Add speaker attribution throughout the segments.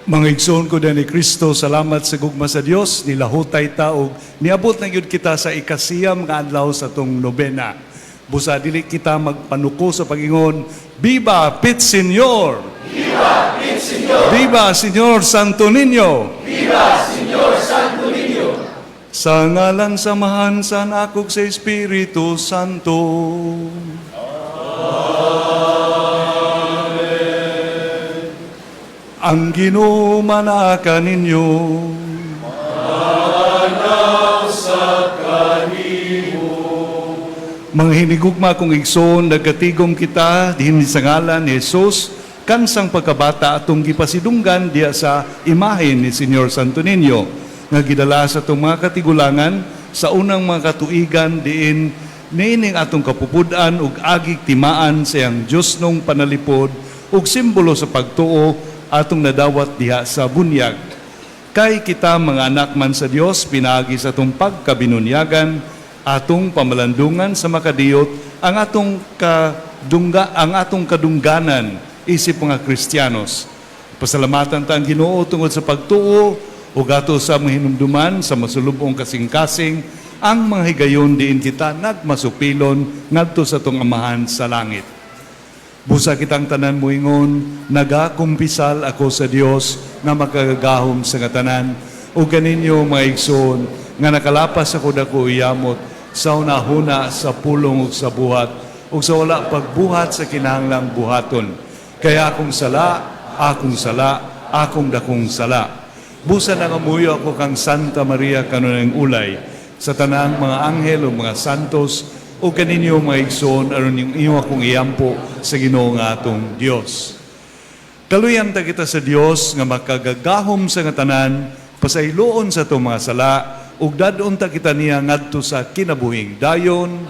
Speaker 1: Mga igsoon ko ni Kristo, salamat sa gugma sa Dios, nilahutay ta og niabot na gyud kita sa ikasiyam nga adlaw sa atong nobena. Busa dili kita magpanuko sa pagingon, Viva Pit Señor! Viva Pit Señor! Viva Señor Santo Niño! Viva Señor Santo Niño! Sa ngalan sa Amahan, sa Anak ug sa Espiritu Santo. Ang Ginoo manaa kaninyo. Mga hinigugma kong igsoon, nagkatigom kita dinhi sa ngalan ni Jesus, kansang pagkabata atong gipasidunggan diya sa imahen ni Señor Santo Niño, nga gidala sa atong mga katigulangan sa unang mga katuigan diin niining atong kapupud-an ug agig timaan sa iyang Diyos nung panalipod ug simbolo sa pagtuo atong nadawat diha sa bunyag. Kay kita mga anak man sa Dios pinaagi sa atong pagkabinunyagan, atong pamalandungan sa makadiyot, ang atong kadungganan isip mga Kristiyanos. Pasalamatan ta ang Ginoo tungod sa pagtuo ug ato sa mga hinumduman sa masulubong kasing-kasing ang mga higayon diin kita nagmasupilon ngadto sa atong Amahan sa langit. Busa kitang tanan moingon, nagakumpisal ako sa Dios nga makagagahom sa katanan, ug kaninyo mga igsoon, nga nakalapas ako dako iyamot sa hunahuna, sa pulong ug sa buhat, ug sa wala pagbuhat sa kinahanglang buhaton. Kaya akong sala, akong sala, akong dakong sala. Busa nangamuyo ako kang Santa Maria kanunayng ulay, sa tanang mga anghel o mga santos, o kaninyo mga igsoon, aron yung iyo akong iyampo sa Ginoo nga atong Dios. Kaluyan ta kita sa Dios nga makagagahom sa nga tanan, pasayloon sa atong mga sala, ug dad-on ta kita niya ngadto sa kinabuhing dayon.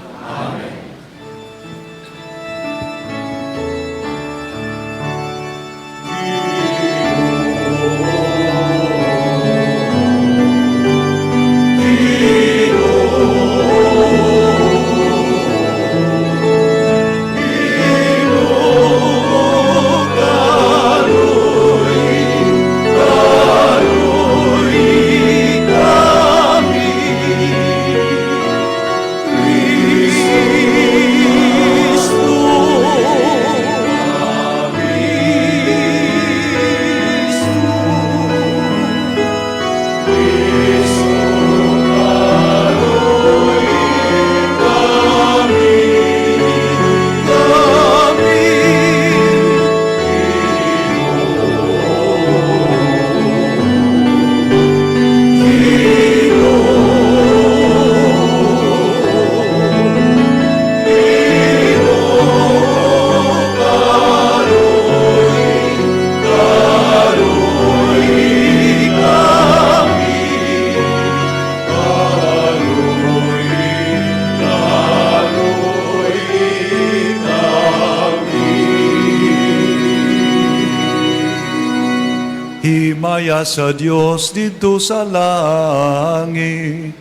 Speaker 1: Himaya sa Dios didto sa langit.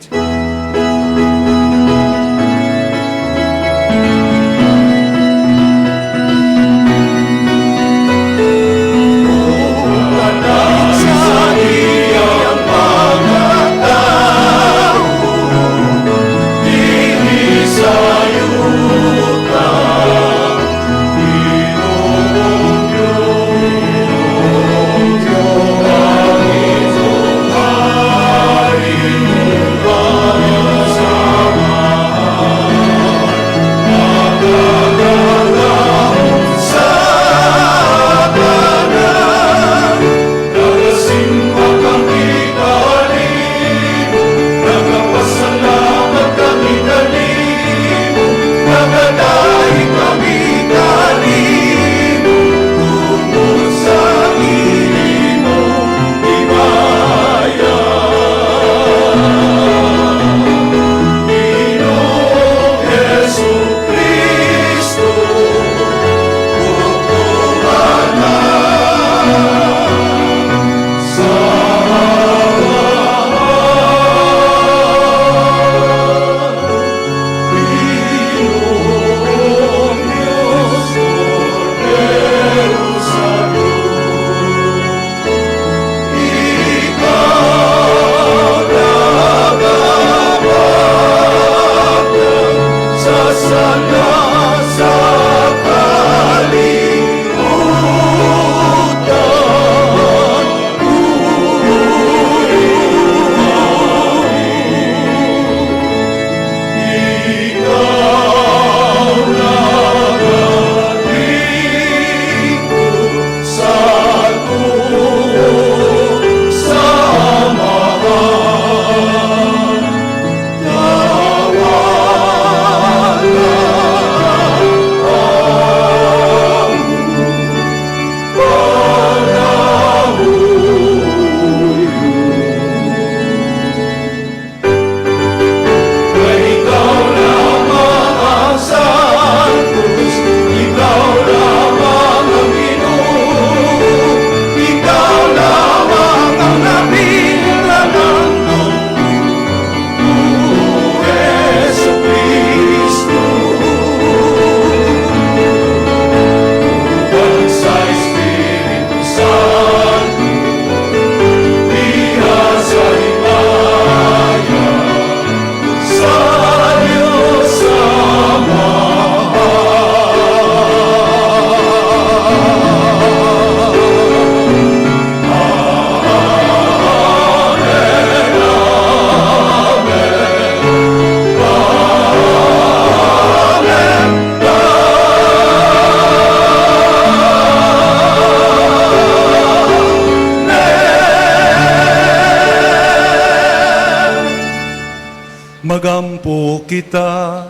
Speaker 1: Magampo kita.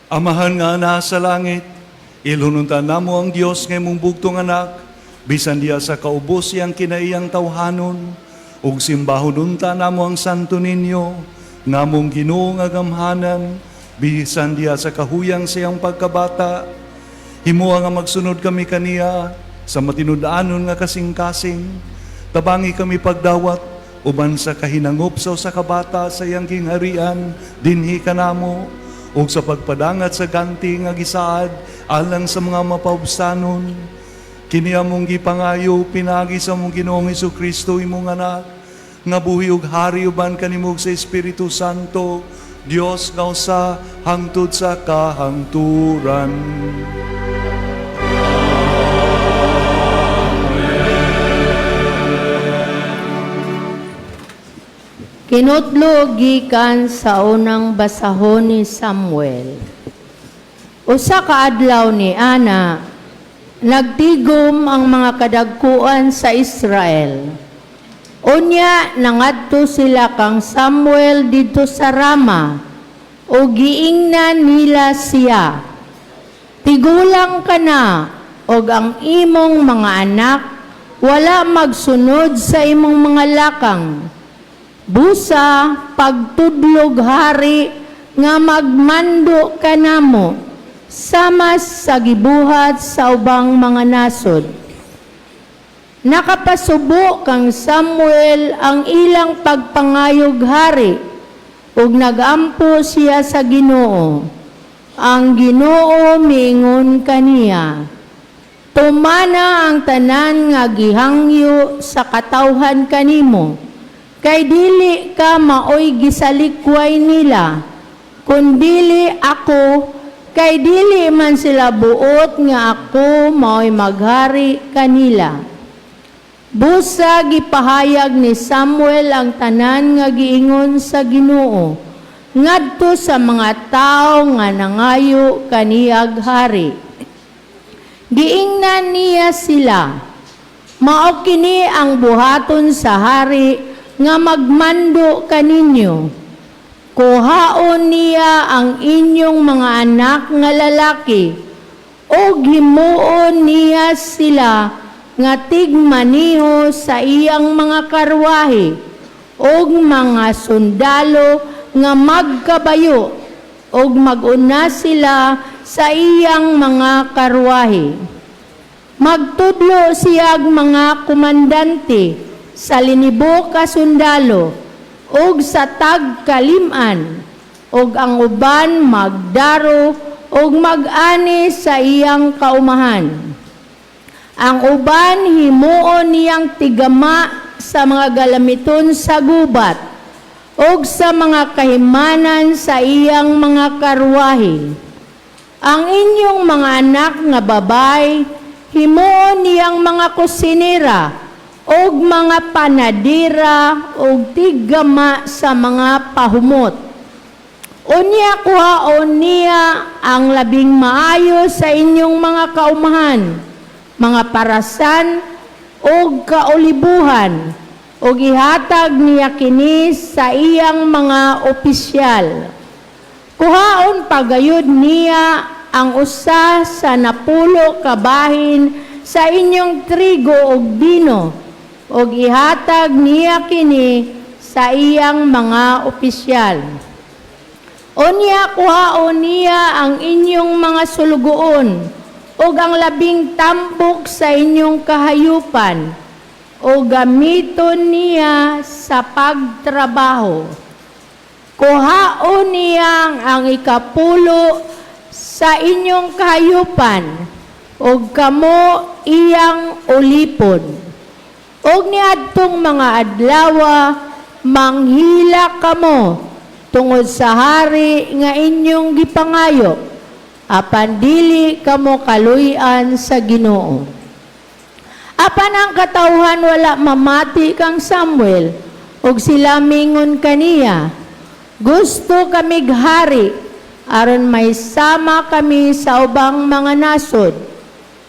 Speaker 1: Amahan nga nasa langit, ilhonon ta namo ang Dios nga imong bugtong Anak, bisan diha sa kaubos iyang kinaiyang tawhanon, ug simbahon unta namo ang santo ninyo, nga among Ginoo nga gamhanan, bisan diha sa kahuyang sa iyang pagkabata. Himoa nga magsunod kami kaniya sa matinud-anon nga kasing-kasing. Tabangi kami pagdawat uban sa kahinangop sa usa ka bata sa iyang gingharian dinhi kanamo ug sa pagpadangat sa ganti nga gisaad alang sa mga mapaubsanon. Kini among gipangayo pinaagi sa among Ginoong Kristo, imong Anak, nga buhi ug hari uban kanimo sa Espiritu Santo, Dios nga usa hangtod sa kahangturan.
Speaker 2: Kinutlo gikan sa unang basahon ni Samuel. Usa ka adlaw ni ana, nagtigom ang mga kadagkuan sa Israel. Unya nangadto sila kang Samuel didto sa Rama ug giingnan nila siya: "Tigulang ka na og ang imong mga anak wala magsunod sa imong mga lakang. Busa pagtudlog hari nga magmando kanamo sama sa gibuhat sa ubang mga nasod." Nakapasubo kang Samuel ang ilang pagpangayog hari ug nagampo siya sa Ginoo. Ang Ginoo miingon kaniya, "Tumana ang tanan nga gihangyo sa katawhan kanimo, kay dili ka maoy gisalikway nila, kundili ako, kay dili man sila buot nga ako maoy maghari kanila." Busa gipahayag ni Samuel ang tanan nga giingon sa Ginoo ngadto sa mga tawo nga nangayo kaniyag hari. Giingnan niya sila, "Mao kini ang buhaton sa hari nga magmando kaninyo. Kuhaon niya ang inyong mga anak nga lalaki ug himuon niya sila nga tigmaniho sa iyang mga karwahe ug mga sundalo nga magkabayo ug mag-una sila sa iyang mga karwahe. Magtudlo siyag mga komandante sa linibo ka sundalo ug sa tagkalim-an, ug ang uban magdaro ug mag-ani sa iyang kaumahan. Ang uban himuon niyang tigama sa mga galamiton sa gubat ug sa mga kahimanan sa iyang mga karwahe. Ang inyong mga anak nga babay himuon niyang mga kusinera ug mga panadera ug tiggama sa mga pahumot. Unya kuhaon niya ang labing maayo sa inyong mga kaumahan, mga parasan ug kaolibuhan, ug ihatag niya kini sa iyang mga opisyal. Kuhaon pagayod niya ang usa sa 10 ka bahin sa inyong trigo ug bino, ug ihatag niya kini sa iyang mga opisyal. Unya kuhaon niya ang inyong mga sulugoon ug ang labing tambok sa inyong kahayupan o gamiton niya sa pagtrabaho. Kuhaon niya ang 10 sa inyong kahayupan ug kamo iyang ulipon. Ug niadtong mga adlawa manghila kamo tungod sa hari nga inyong gipangayo, apan dili kamo kaluy-an sa Ginoo." Apan ang katawhan wala mamati kang Samuel ug sila mingon kaniya, "Gusto kamig hari aron may sama kami sa ubang mga nasod.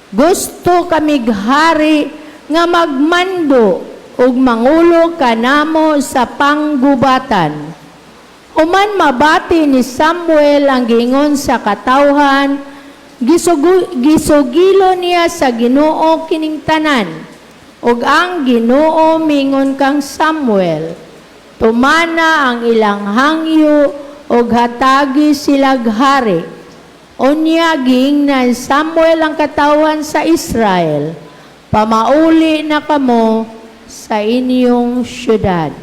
Speaker 2: Gusto kamig hari nga magmando ug mangulo kanamo sa panggubatan." Human mabati ni Samuel ang giingon sa katawhan, gisugilo niya sa Ginoo kining tanan. Ug ang Ginoo mingon kang Samuel, "Tumana ang ilang hangyo ug hatagi silag hari." Unya giingnan Samuel ang katawhan sa Israel, "Pamauli na kamo sa inyong syudad."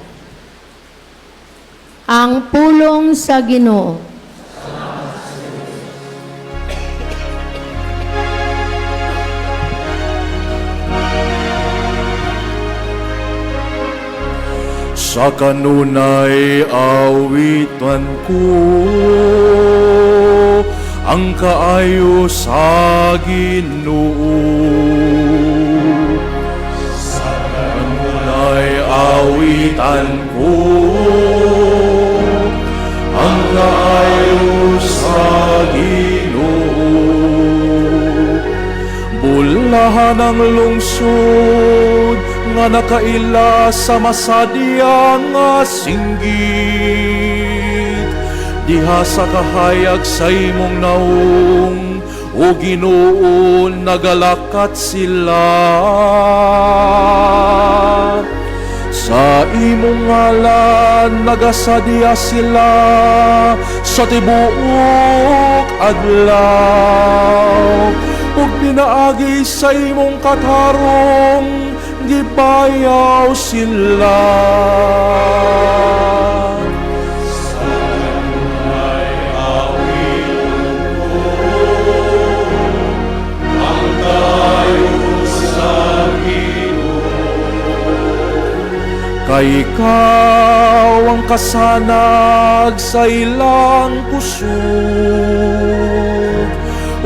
Speaker 2: Ang pulong sa Ginoo.
Speaker 3: Sa kanunay awitan ko ang kaayo sa Ginoo. Sa kanunay awitan ko ang kaayo sa Ginoo. Bulahan ang lungsod nga nakaila sa masadya nga singgit. Diha sa kahayag sa imong naong, o Ginoo, nagalakat sila. Sa imong ngalan nagasadya sila sa tibuok adlaw. Ug pinaagi sa imong katarong gibayaw sila. Kay ikaw ang kasanag sa ilang kusog,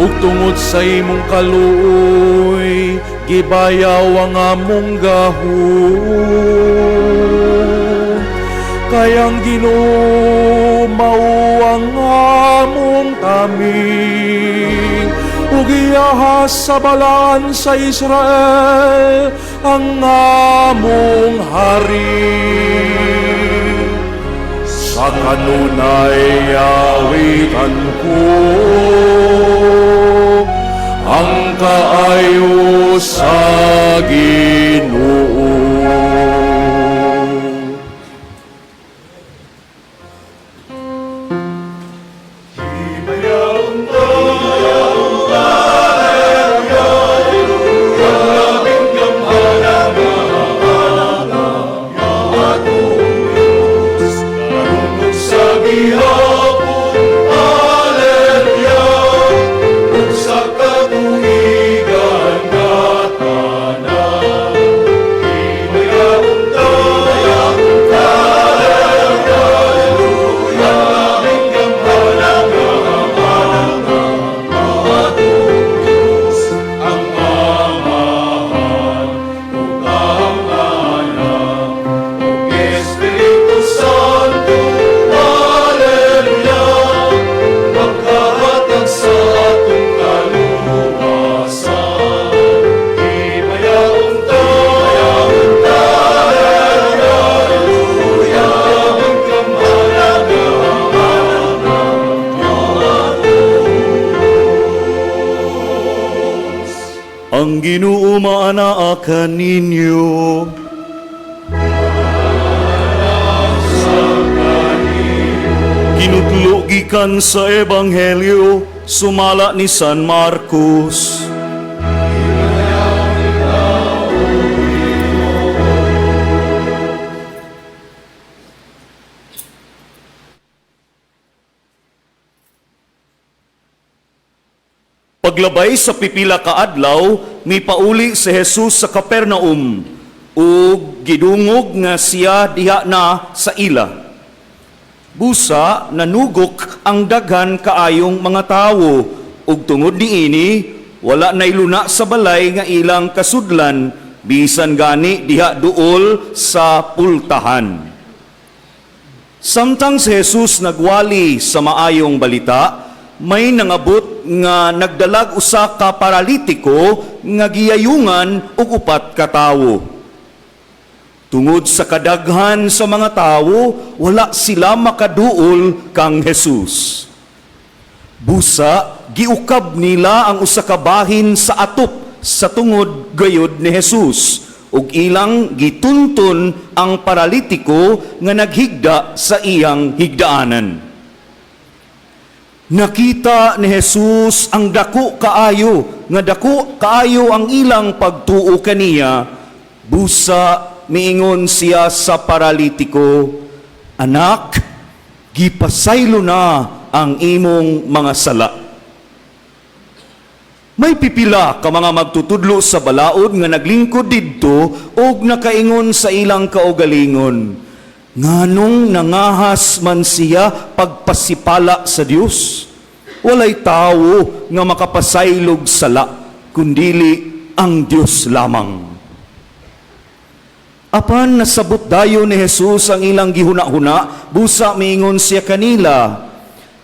Speaker 3: ug tungod sa imong kaluoy gibayaw ang among gahom. Kay ang Ginoo mao ang among taming, ug iyaha sa balaan sa Israel ang among hari. Sa kanunay awitan ko ang kaayo sa Ginoo.
Speaker 4: Ang Ginoo maanaa kaninyo. Kinutlo gikan sa Ebanghelyo sumala ni San Marcos. Paglabay sa pipila ka adlaw, mipauli si Jesus sa Capernaum ug gidungog nga siya diha na sa ila. Busa nanugok ang daghan kaayong mga tawo ug tungod niini wala nay luna sa balay nga ilang kasudlan, bisan gani diha duol sa pultahan. Samtang si Jesus nagwali sa maayong balita, may nangabot nga nagdalag usa ka paralitiko nga giyayungan og upat ka tawo. Tungod sa kadaghan sa mga tawo, wala sila makaduol kang Jesus. Busa, giukab nila ang usa ka bahin sa atop sa tungod gayod ni Jesus ug ilang gitunton ang paralitiko nga naghigda sa iyang higdaanan. Nakita ni Jesus ang dako kaayo, nga dako kaayo ang ilang pagtuo kaniya. Busa miingon siya sa paralitiko, "Anak, gipasaylo na ang imong mga sala." May pipila ka mga magtutudlo sa balaod nga naglingkod didto ug nakaingon sa ilang kaugalingon, "Nganong nangahas man siya pagpasipala sa Dios? Walay tawo nga makapasaylog sala kundili ang Dios lamang." Apan nasabot dayon ni Jesus ang ilang gihuna-huna, busa miingon siya kanila,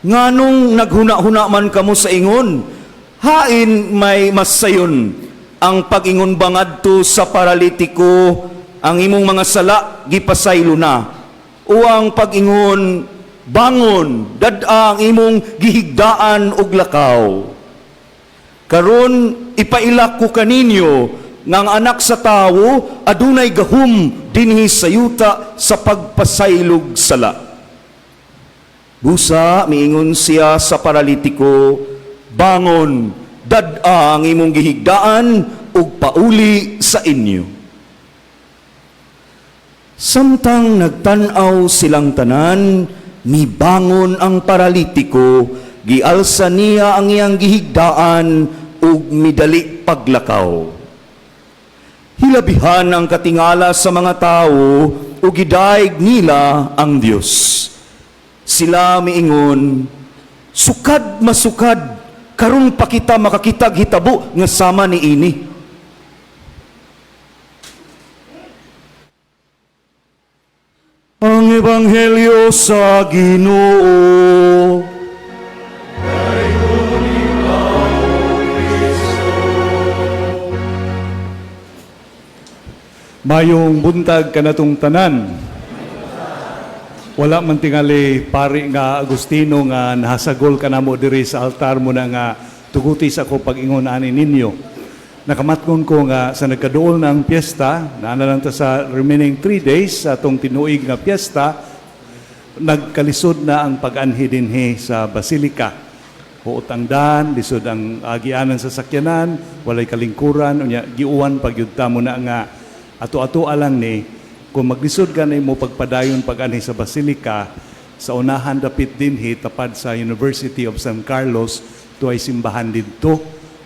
Speaker 4: "Nganong naghuna-huna man kamo sa ingon, hain may mas sayon, ang pag-ingon ba ngadto sa paralitiko, 'Ang imong mga sala gipasaylo na,' o ang pag-ingon, 'Bangon, dad-a ang imong gihigdaan ug lakaw'? Karon ipaila ko kaninyo nga ang Anak sa Tawo adunay gahom dinhi sa yuta sa pagpasaylog sala." Busa miingon siya sa paralitiko, "Bangon, dad-a ang imong gihigdaan ug pauli sa inyo." Samtang nagtan-aw silang tanan, mibangon ang paralitiko, gialsa niya ang iyang gihigdaan ug midali paglakaw. Hilabihan ang katingala sa mga tao ug gidayeg nila ang Dios. Sila miingon, "Sukad masukad, karon pa kita makakitag hitabo nga sama niini." Ang Ebanghelyo sa Ginoo.
Speaker 1: Mayong buntag kanatong tanan. Wala man tingali pari nga Agustino nga nahasagol kanamo diri sa altar mo na nga tuguti sa ako pag-ingon ani ninyo. Nakamatngon ko nga sa nagkaduol na ang piyesta, naa na lang ta sa remaining 3 days sa atong tinuig nga piyesta, nagkalisod na ang pag-anhi dinhi sa Basilika. Huot ang daan, lisod ang agianan sa sakyanan, walay kalingkuran, unya giuwan pag ta mo na nga ato-ato alang ni kung maglisod ka na mo pagpadayon pag-anhi sa Basilika, sa unahan dapit dinhi tapad sa University of San Carlos, tuay simbahan didto,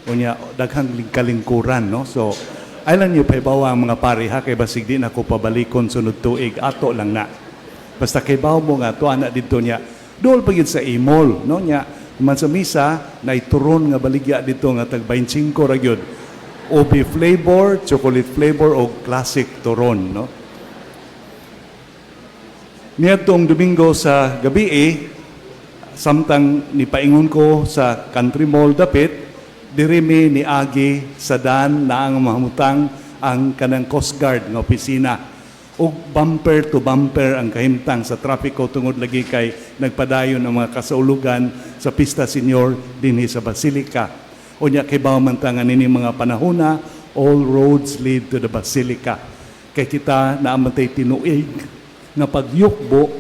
Speaker 1: unya daghang kalingkuran, no? So ay lang niyo pahibawa ang mga pari ha, kay basig di na ko pabalikon sunod tuig, ato lang na. Basta kay bawo mo nga tuwa na didto niya. Dool pa gyud sa imol, no, nya man sa misa na turon nga baligya dito nga tag 25 ra gyud. Ube flavor, chocolate flavor o classic turon, no? Niadtong Domingo sa gabi eh, samtang nipaingon ko sa Country Mall dapit, diri mi niagi sa daan na ang mahamutang ang kanang Coast Guard nga opisina. Ug bumper to bumper ang kahimtang sa trapiko tungod lagi kay nagpadayon ang mga kasaulugan sa Pista Senior dinhi sa Basilica. Unya kay man ta nga nini mga panahona, all roads lead to the Basilica. Kay kita naa man tay tinuig nga pagyukbo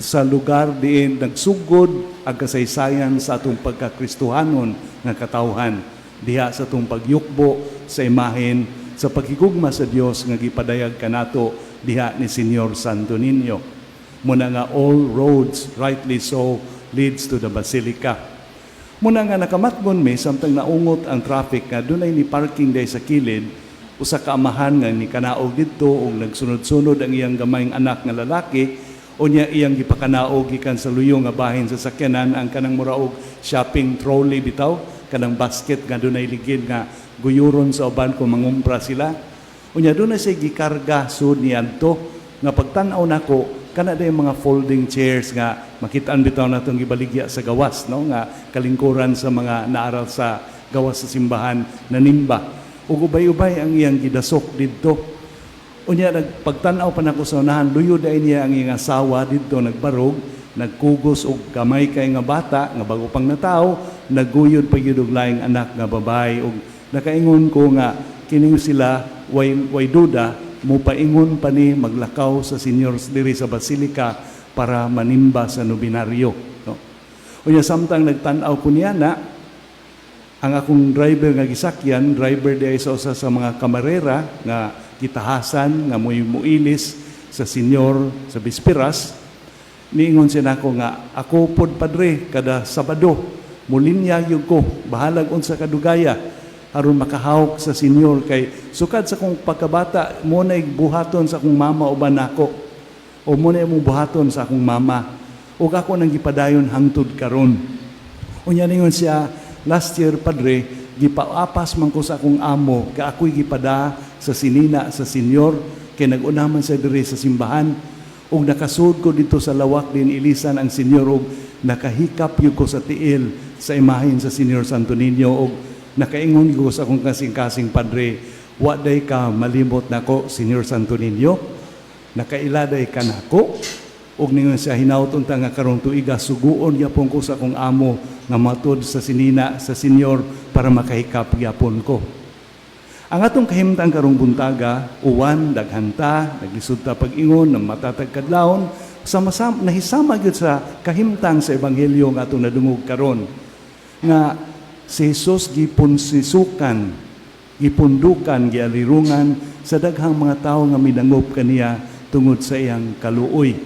Speaker 1: sa lugar diin nagsugod ang kasaysayan sa atong pagkakristuhanon nga katawhan, diha sa atong pagyukbo sa imahen sa paghigugma sa Dios nga gipadayag kanato diha ni Señor Santo Niño. Muna nga all roads, rightly so, leads to the Basilica. Muna nga nakamatngon mi samtang naungot ang traffic nga dunay ni parking day sa kilid usa ka amahan nga ni kanaog didto ug nagsunod-sunod ang iyang gamayng anak nga lalaki. Unya iyang gipakanaog gikan sa luyo nga bahin sa sakyanan ang kanang mura og shopping trolley bitaw, kanang basket nga dunay ligid nga guyuron sa uban kung mangumpra sila. Unya dunay siya gikarga sud niadto nga pagtan-aw nako kana day mga folding chairs nga makitaan bitaw natong gibaligya sa gawas, no, nga kalingkuran sa mga naaral sa gawas sa simbahan nanimba, ug ubay-ubay ang iyang gidasok didto. Unya nagpagtan-aw pa nako sa unahan, luyo dai niya ang iyang asawa didto nagbarog, nagkugos og gamay kay nga bata nga bago pang natawo, naguyod pa gyud og laing anak nga babae, og nakaingon ko nga kining sila way duda mopaingon pa ni maglakaw sa Senyor diri sa Basilica para manimba sa nobinaryo, no? Unya samtang nagtan-aw ko niya na ang akong driver nga gisakyan, driver di ay sa usa sa mga kamarera nga gitahasan nga mo'y muilis sa Senyor sa Bisperas, niingon siya nako nga, "Ako pod, Padre, kada Sabado mulinya gyud ko, bahalag unsa kadugaya, aron makahawk sa Senyor, kay sukad sa akong pagkabata mo na buhaton sa akong mama uban nako o mo na imong buhaton sa akong mama ug ako nang gipadayon hangtod karon." Unya ningon siya, "Last year, Padre, gipaapas man ko sa akong amo ka ako'y gipada sa sinina sa Senyor, kay nag-una man siya diri sa simbahan, ug nakasud ko dito sa lawak din ilisan ang Senyor ug nakahikap gyud ko sa tiil sa imahen sa Senyor Santo Niño, ug nakaingon ko sa akong kasing-kasing, 'Padre, wa day ka malimot nako, Senyor Santo Niño, nakaila day ka nako.' Ug ningon siya, 'Hinaut unta nga karong tuiga suguon gyapon ko sa akong amo nga matud sa sinina sa Senyor para makahikap gyapon ko.'" Ang atong kahimtang karong buntaga, uwan, daghan ta, naglisod ta pag-ingon, ng matatag kadlawon, sama-sama, nahisama gyud sa kahimtang sa ebanghelyo nga atong nadungog karon. Nga si Jesus gipunsisukan, gipundukan, gialirungan sa daghang mga tawo nga midangop kaniya tungod sa iyang kaluoy.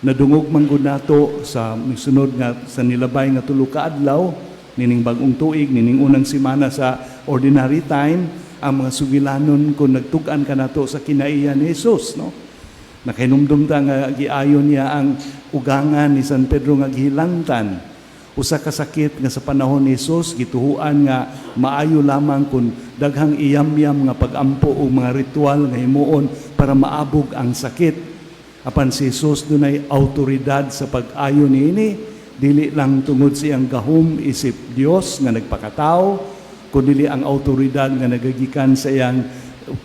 Speaker 1: Nadungog man gud nato sa misunod nga sa nilabay nga 3 ka adlaw nining bag-ong tuig, nining unang semana sa ordinary time, ang mga sugilanon kung nagtug-an kanato sa kinaiya ni Jesus, no? Nakahinumdum ta nga giayo niya ang ugangan ni San Pedro nga gihilantan. Usa ka sakit nga sa panahon ni Jesus gituhuan nga maayo lamang kung daghang iyamyam nga pagampo o mga ritual nga himuon para maabog ang sakit. Apan si Jesus dunay autoridad sa pag-ayo niini, dili lang tungod sa iyang gahom isip Dios nga nagpakatao, kundi ang autoridad nga nagagikan sa iyang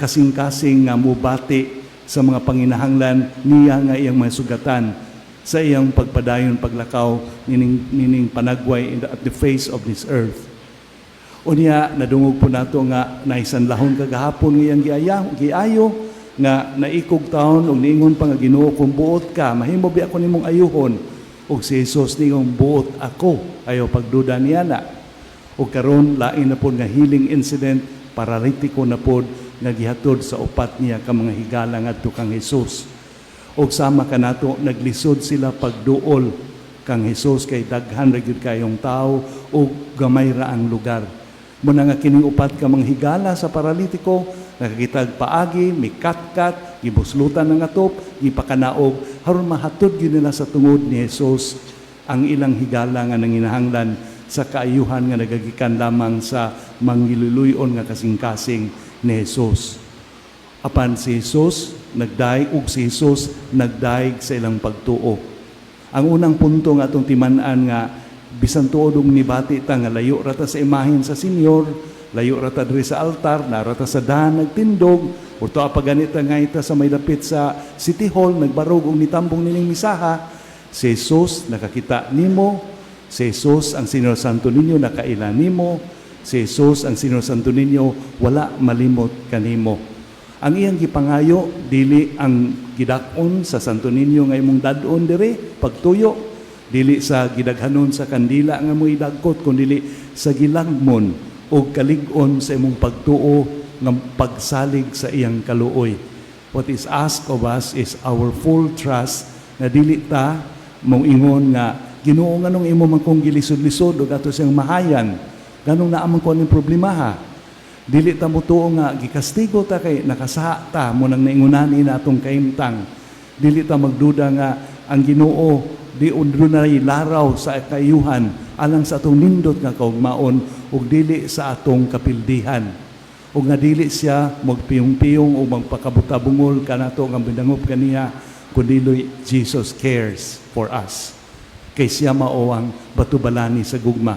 Speaker 1: kasing-kasing nga mubati sa mga panginahanglan niya nga iyang mga sugatan sa iyang pagpadayon paglakaw nining panagway at the face of this earth. Unya nadungog po nato nga naisanlahon kagahapon nga iyang giayo nga naikog taon ug niingon pa nga, "Ginoo, kung buot ka, mahimo bi ako nimong ayuhon?" Ug si Jesus niingon, "Buot ako," ayaw pagduda niya na. Ug karon lain na pod nga healing incident, paralitiko na pod nga gihatod sa upat niya ka mga higala ngadto kang Jesus. Ug sama kanato, naglisod sila pagduol kang Jesus kay daghan ra gyud kayong tao ug gamay ra ang lugar. Muna nga kining upat ka mga higala sa paralitiko nakakitag paagi, mikatkat, gibuslutan ng atop, gipakanaog, aron mahatod gyud nila sa tungod ni Jesus ang ilang higala nga nanginahanglan sa kaayuhan nga nagagikan lamang sa mangiluluyon nga kasing-kasing ni Jesus. Apan si Jesus nagdaig ug si Jesus nagdaig sa ilang pagtuo. Ang unang punto nga atong timan-an nga bisan tuod og nibati ta nga layo ra ta sa imahen sa Senyor, layo ra ta diri sa altar, nara ta sa dahan nagtindog, o tuwa pa ganita nga ita sa may dapit sa City Hall nagbarog og nitambong nining misaha, si Jesus nakakita nimo, si Jesus ang Senyor Santo Niño nakaila nimo, si Jesus ang Senyor Santo Niño wala malimot kanimo. Ang iyang gipangayo dili ang gidak-on sa Santo Niño nga imong dad-on dire pagtuyo, dili sa gidaghanon sa kandila nga mo idagkot, kundi sa gilagmon o kalig-on sa imong pagtuo nga pagsalig sa iyang kaluoy. What is asked of us is our full trust na dili ta mong ingon nga, "Ginoo, nganong imo man kong gilisod-lisod ug ato siyang mahayan, ganong naa man ko aning problemaha?" Dili ta motuo nga gikastigo ta kay nakasaha ta mo nang naingunani na atong kahimtang. Dili ta magduda nga ang Ginoo di dunay laraw sa kaayuhan alang sa atong nindot nga kaugmaon ug dili sa atong kapildihan. Ug nga dili siya magpiyong-piyong o magpakabutabungol kanato nga midangop kaniya, kundi Jesus cares for us. Kay siya mao ang batubalani sa gugma.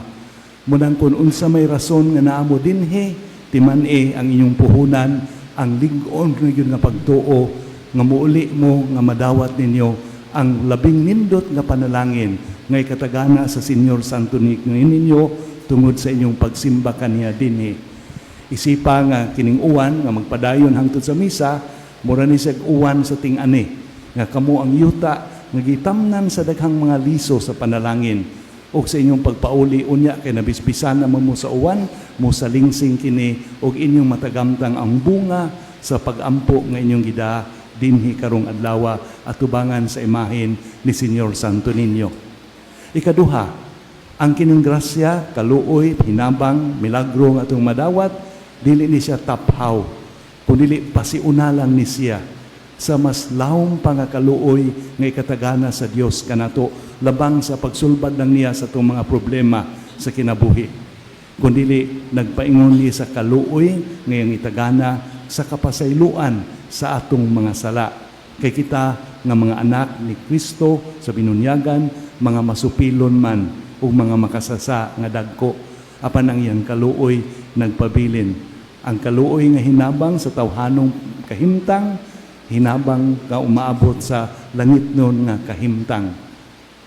Speaker 1: Munang kung unsa may rason nga naa mo dinhi, timan-i ang inyong puhunan. Ang lig-on na gyud nga pagtuo nga muuli mo nga madawat ninyo ang labing nindot nga panalangin nga ikatagana sa Senyor Santo ninyo tungod sa inyong pagsimba kaniya dinhi. Isipa nga kining uwan nga magpadayon hangtod sa misa, mura ni siya uwan sa ting-ani nga kamo ang yuta nga gitamnan sa daghang mga liso sa panalangin. Ug sa inyong pagpauli unya kay nabisbisan naman mo sa uwan, mo salingsing kini ug inyong matagamtang ang bunga sa pagampo nga inyong gida dinhi karong adlaw atubangan sa imahen ni Senyor Santo Niño. Ikaduha, ang kining grasya, kaluoy, hinabang, milagro nga atong madawat, dili ni siya taphaw, kundi pasiuna lang ni siya sa mas lawom pa nga kaluoy nga ikatagana sa Dios kanato labang sa pagsulbad lang niya sa atong mga problema sa kinabuhi. Kundili nagpaingon ni sa kaluoy ngayang itagana sa kapasayloan sa atong mga sala. Kay kita nga mga anak ni Kristo sa binunyagan, mga masupilon man ug mga makasasa nga dagko, apan ang iyang kaluoy nagpabilin. Ang kaluoy nga hinabang sa tawhanong kahimtang, hinabang nga umaabot sa langit nun nga kahimtang.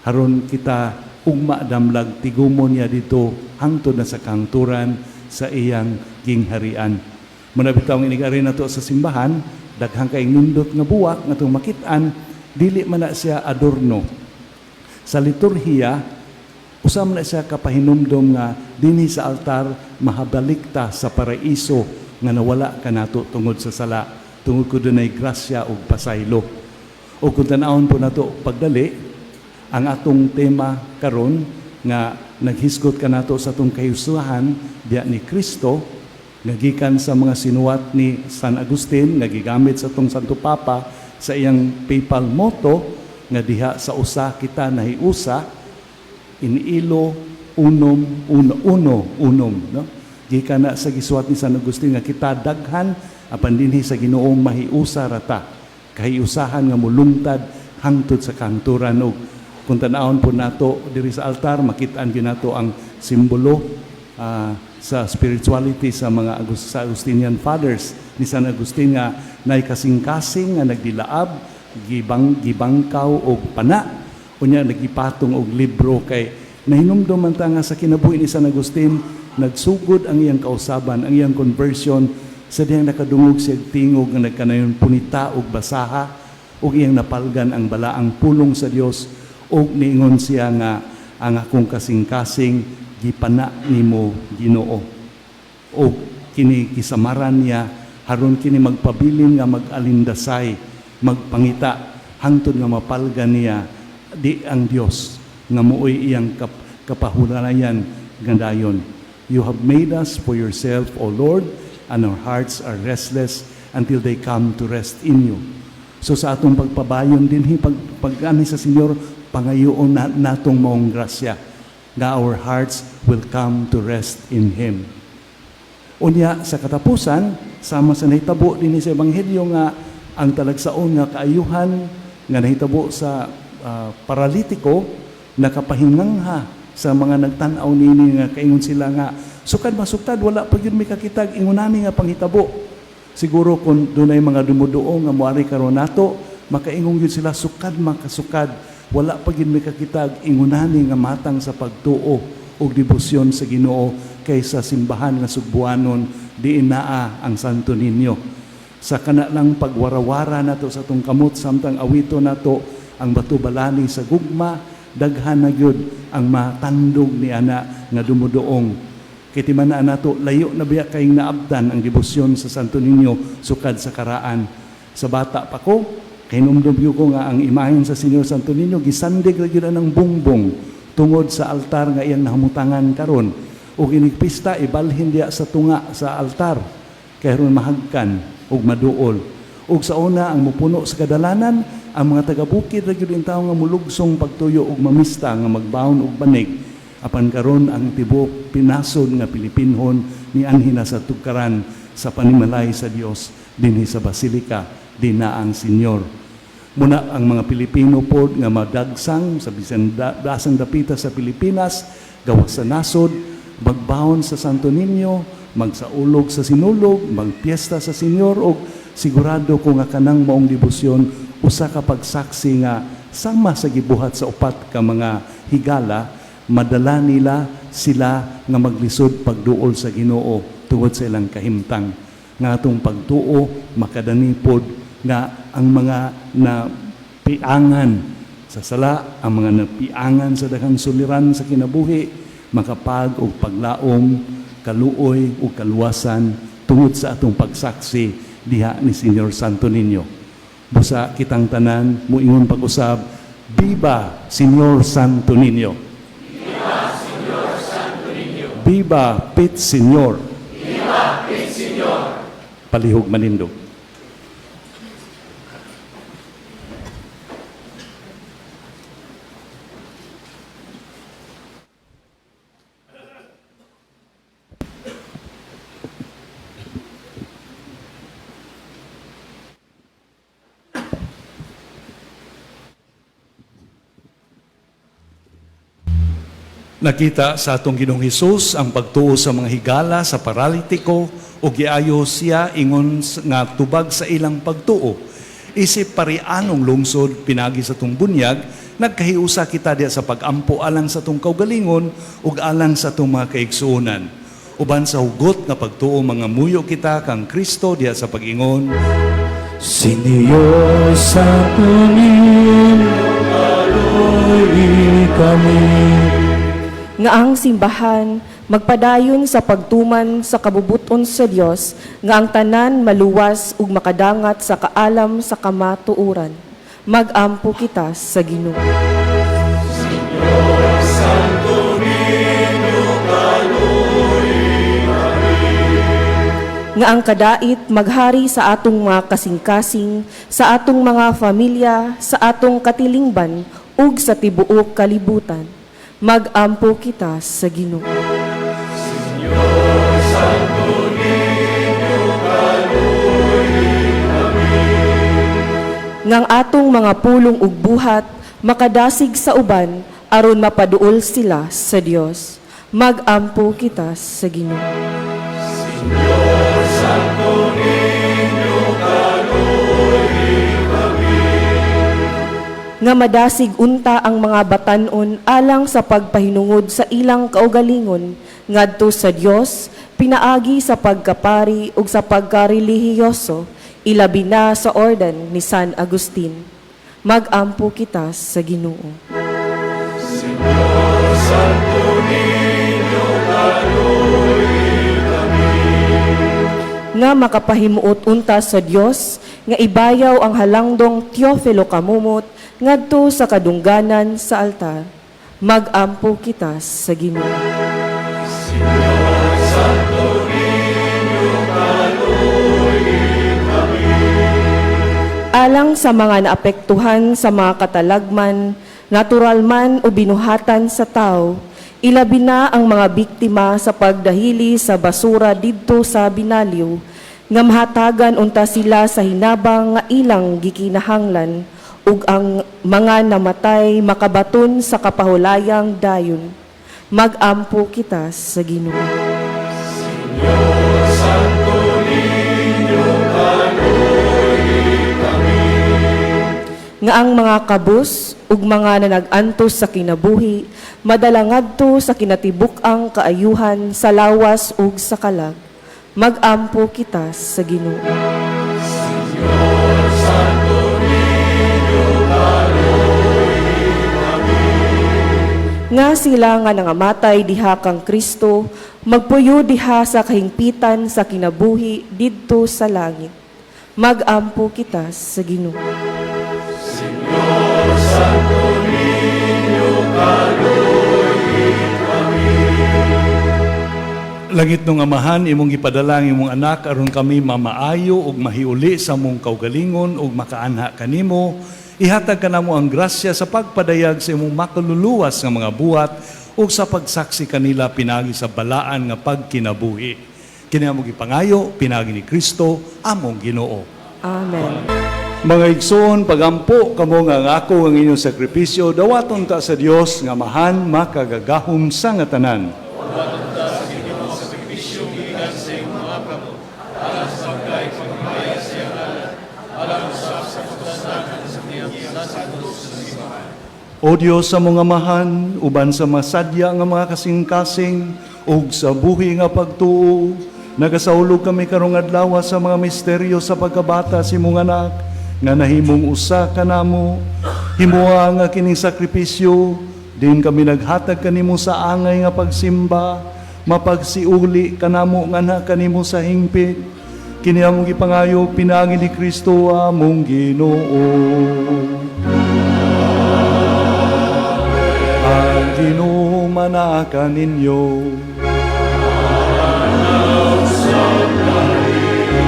Speaker 1: Haron kita ugma damlag tigumon niya dito hangtod na sa kahangturan sa iyang gingharian. Muna bitaw ang inig-ari nato sa simbahan, daghang kay nindot nga buwak nga atong makit-an, dili man na siya adorno. Sa liturhiya, usa man na siya kapahinumdom nga dinhi sa altar mahabalik ta sa paraiso nga nawala kanato tungod sa sala, tungod ko dunay grasya ug pasaylo. O kung tan-awon po nato pagdali, ang atong tema karon nga naghisgot kanato sa atong kahiusahan diya ni Kristo, nga gikan sa mga sinuwat ni San Agustin nga gigamit sa atong Santo Papa sa iyang papal motto nga diha sa usa kita nahiusa, "In illo unum uno uno unum," no? Gikan na sa gisuwat ni San Agustin nga kita daghan apan dinhi sa Ginoo mahiusa rata, kahiusahan nga mulungtad hangtod sa kahangturan. Og kung tan-awon po nato diri sa altar, makit-an gyud nato ang simbolo sa spirituality sa mga sa Agustinian Fathers ni San Agustin nga nay kasing-kasing nga nagdilaab, gibangkaw og pana, unya nagipatong og libro, kay nahinumdum man ta nga sa kinabuhi ni San Agustin nagsugod ang iyang kausaban, ang iyang conversion sa dihang nakadungog siya tingog nga nagkanayon, "Punita og basaha," ug iyang napalgan ang balaang pulong sa Dios ug niingon siya nga, "Ang akong kasing-kasing gipana nimo, Ginoo." O kini kisamaran niya haron kini magpabilin nga mag-alindasay, magpangita hangtod nga mapalgan niya di ang Dios nga mooy iyang kapahulayan nga dayon. "You have made us for yourself, O Lord, and our hearts are restless until they come to rest in you." So sa atong pagpabayon dinhi, pag sa Senyor, pangayoon na natong maong grasya nga our hearts will come to rest in Him. Unya sa katapusan, sama sa nahitabo dinhi sa ebanghelyo nga ang talagsaon nga kaayuhan nga nahitabo sa paralitiko nakapahingangha sa mga nagtan-aw nini nga kaingon sila nga sukad masugtad wala pa gyud mi kakitag ingonani nga panghitabo. Siguro kung dunay mga dumuduong nga moari karon nato, makaingon gyud sila, sukad makasukad wala pa gyud mi kakitag ingonani nga matang sa pagtuo ug debosyon sa Ginoo kaysa simbahan nga Sugbuanon diin naa ang Santo Niño. Sa kana lang pagwarawara nato sa atong kamot samtang awito nato ang Bato Balani sa Gugma, daghan na gyud ang matandog ni ana nga dumuduong. Kay timan-an nato, layo na biya kayong naabdan ang debosyon sa Santo Niño sukad sa karaan. Sa bata pa ko, kahinumdum gyud ko nga ang imahen sa Señor Santo Niño gisandig ra gyud ang bungbong tungod sa altar nga iyang nahamutangan karon. Ug inig pista ibalhin diya sa tunga sa altar kay aron mahagkan ug maduol. Ug sa una ang mupuno sa kadalanan ang mga taga-bukid ra gyud tawo nga mulugsong pagtuyo ug mamista nga magbaon og banig. Apan karon ang tibuok pinasod nga Pilipinhon nianhi na sa tugkaran sa panimalay sa Dios dinhi sa Basilika dinha ang Senyor. Muna ang mga Pilipino pod nga madagsang sa bisan dasang dapita sa Pilipinas, gawas sa nasod, magbaon sa Santo Niño, Magsaulog sa sinulog, magpiesta sa Senyor, og sigurado ko nga kanang maong debosyon usa ka pagsaksi nga sama sa gibuhat sa upat ka mga higala, madala nila sila nga maglisod pagduol sa Ginoo tungod sa ilang kahimtang. Nga atong pagtuo makadanipod nga ang mga napiangan sa sala, ang mga napiangan sa daghang suliran sa kinabuhi, makapag og paglaom, kaluoy ug kaluwasan tungod sa atong pagsaksi diha ni Señor Santo Niño. Busa kitang tanan muingon pag-usab, Viva Señor Santo Niño! Viva Señor Santo Niño! Viva Pit Señor! Viva Pit Señor! Palihog manindog. Nakita sa atong Ginoong Hesus ang pagtuo sa mga higala sa paralitiko ug giayo siya ingon nga tubag sa ilang pagtuo. Isip parianong lungsod pinagi sa atong bunyag, nagkahiusa kita diya sa pagampo alang sa atong kaugalingon ug alang sa atong mga kaigsuonan. Uban sa hugot nga pagtuo mga muyo kita kang Kristo diya sa pag-ingon,
Speaker 3: Señor Santo Niño, kaloy kami.
Speaker 5: Nga ang simbahan magpadayon sa pagtuman sa kabubuton sa Dios, nga ang tanan maluwas ug makadangat sa kaalam sa kamatuoran. Magampo kita sa Ginoo. Nga ang kadait maghari sa atong mga kasing-kasing, sa atong mga pamilya, sa atong katilingban ug sa tibuok kalibutan. Magampo kita sa Ginoo. Ngang atong mga pulong ug buhat makadasig sa uban aron mapaduol sila sa Dios. Magampo kita sa Ginoo. Nga madasig unta ang mga batanon alang sa pagpahinungod sa ilang kaugalingon ngadto sa Dios pinaagi sa pagkapari ug sa pagkarelihiyoso, ilabi na sa orden ni San Agustin. Magampo kita sa Ginoo. Nga makapahimuot unta sa Dios nga ibayaw ang halangdong Teofilo Camomot ngadto sa kadungganan sa altar. Magampo kita sa Ginoo. Alang sa mga naapektuhan sa mga katalagman, natural man o binuhatan sa tao, ilabi na ang mga biktima sa pagdahili sa basura didto sa Binaliw, nga mahatagan unta sila sa hinabang nga ilang gikinahanglan ug ang mga namatay makabaton sa kapahulayang dayon. Magampo kita sa Ginoo. Nga ang mga kabus ug mga nanag-antos sa kinabuhi madala ngadto sa kinatibuk-ang kaayuhan sa lawas ug sa kalag. Magampo kita sa Ginoo. Nga sila nga nangamatay diha kang Kristo magpuyo diha sa kahingpitan sa kinabuhi didto sa langit. Magampo kita sa Ginoo.
Speaker 1: Langit nung Amahan, imong gipadala ang imong anak aron kami mamaayo ug mahiuli sa mong kaugalingon ug makaanha kanimo. Ihatag kanamo ang grasya sa pagpadayag sa imong makaluluwas nga mga buhat ug sa pagsaksi kanila pinagi sa balaan nga pagkinabuhi. Kini among gipangayo pinagi ni Kristo among Ginoo.
Speaker 5: Amen.
Speaker 1: Mga igsoon, pagampo kamo nga ang ako ang inyong sakripisyo, dawaton ta sa Dios nga Amahan makagagahom sa nga tanan. O Dios sa mga amahan, uban sa masadya nga mga kasing-kasing, ug sa buhi nga pagtuo, nagasaulog kami karong adlaw sa mga misteryo sa pagkabata sa imong anak, nga nahimong usa kanamo. Himoa nga kining sakripisyo, din kami naghatag kanimo sa angay nga pagsimba, mapagsiuli kanamo nga na kanimo sa hingpit. Kini among gipangayo pinaagi ni Kristo among Ginoo. Ang Ginoo manaka ninyo.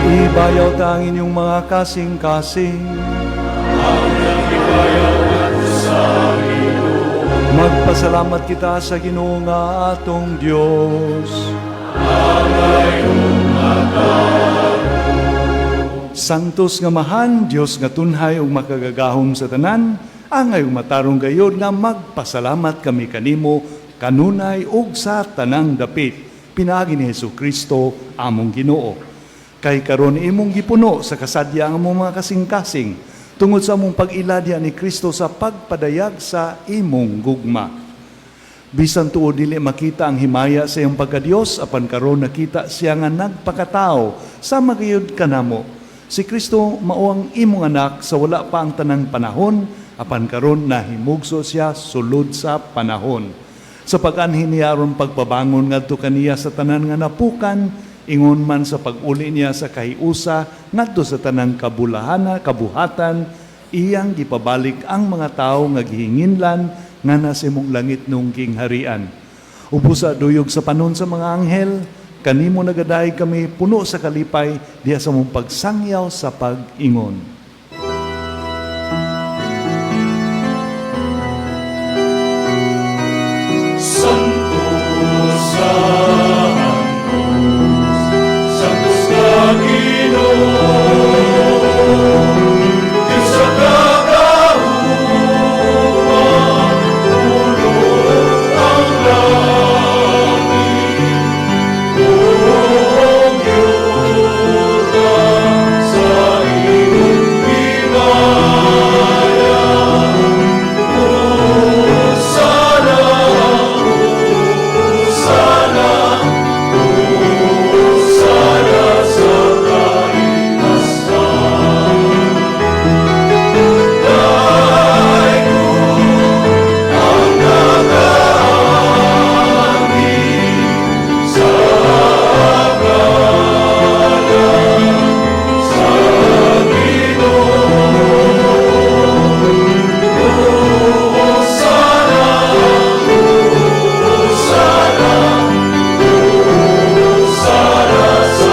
Speaker 1: Ibayaw ta ang inyong mga kasing-kasing. Magpasalamat kita sa Ginoo nga atong Dios. Santos nga Amahan, Dios nga tunhay ug makagagahom sa tanan, angay ug matarong gayod nga magpasalamat kami kanimo kanunay ug sa tanang dapit, pinaagi ni Hesus Kristo among Ginoo. Kay karon imong gipuno sa kasadya ang among mga kasing-kasing tungod sa among pag-iladya ni Kristo sa pagpadayag sa imong gugma. Bisan tuod dili makita ang himaya sa iyang pagkadiyos, apan karon nakita siya nga nagpakatao sa magayod kanamo. Si Kristo mao ang imong anak sa wala pa ang tanang panahon, apan karon nahimugso siya sulod sa panahon. Sa pag-anhi niya aron pagpabangon ngadto kaniya sa tanan nga napukan, ingon man sa pag-uli niya sa kahiusa ngadto sa tanang kabulahana, kabuhatan, iyang gipabalik ang mga tawo nga gihinginlan nga nasa imong langit nung gingharian. Ubusa duyog sa panon sa mga anghel, kanimo nagadayeg kami puno sa kalipay diha sa mong pagsangyaw sa pag-ingon.
Speaker 3: Santos ka, Ginoo, Diyos sa kagahuma, puno ang langit, buong yuta sa iyong himaya. Hosana, Hosana, Hosana sa kaitasan. Daigom ang nagaanhi sa ngalan sa Ginoo. Hosana, Hosana, Hosana sa kaitasan.